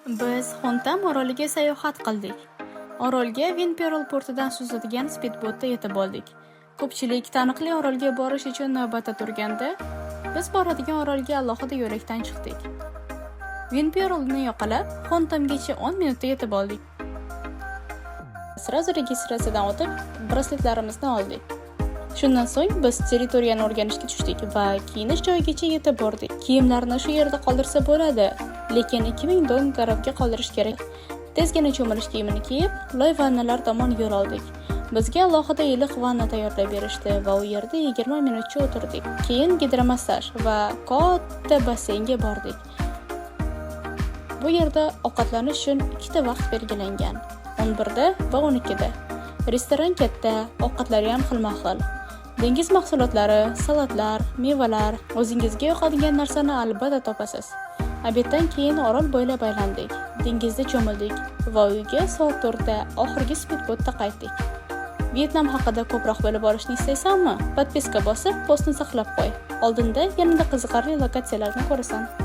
Biz Xontam oroliga sayohat qildik. Orolga Vinpearl portidan suzadigan spidbotda yetib oldik. Ko'pchilik taniqli orolga borish uchun navbatda turganda, biz boradigan orolga alohida yo'lakdan chiqdik. Vinpearlni yoqalab, Xontamgacha 10 minutda yetib oldik. Сразу registratsiyadan o'tib, brasletlarimizni oldik. Shundan so'ng biz territoriyani o'rganishga tushdik va kiyinish joyigacha yetib bordik. Kiyimlarni shu yerda qoldirsa bo'ladi, lekin 2000 dong garovga qoldirish kerak. Tezgina cho'milish kiyimini kiyib, loy vannalar tomon yo'l oldik. Bizga alohida iliq vanna tayyorlab berishdi va u yerda 20 minutcha o'tirdik. Keyin gidromassaj va katta basseynga bordik. Bu yerda ovqatlanish uchun ikkita vaqt belgilangan: 11 da va 12 da. Restoran katta, ovqatlari ham xilma-xil. Dengiz mahsulotlari, salatlar, mevalar, o'zingizga yoqadigan narsani albatta topasiz. Обед dan keyin orol bo'ylab aylandik, dengizda cho'mildik va uyga soat 4 da oxirgi spidbotda qaytdik. Vyetnam haqida ko'proq bilib olishni istaysanmi? Подписка bosib, postni saqlab qo'y. Oldinda yanada qiziqarli lokatsiyalarni ko'rasan.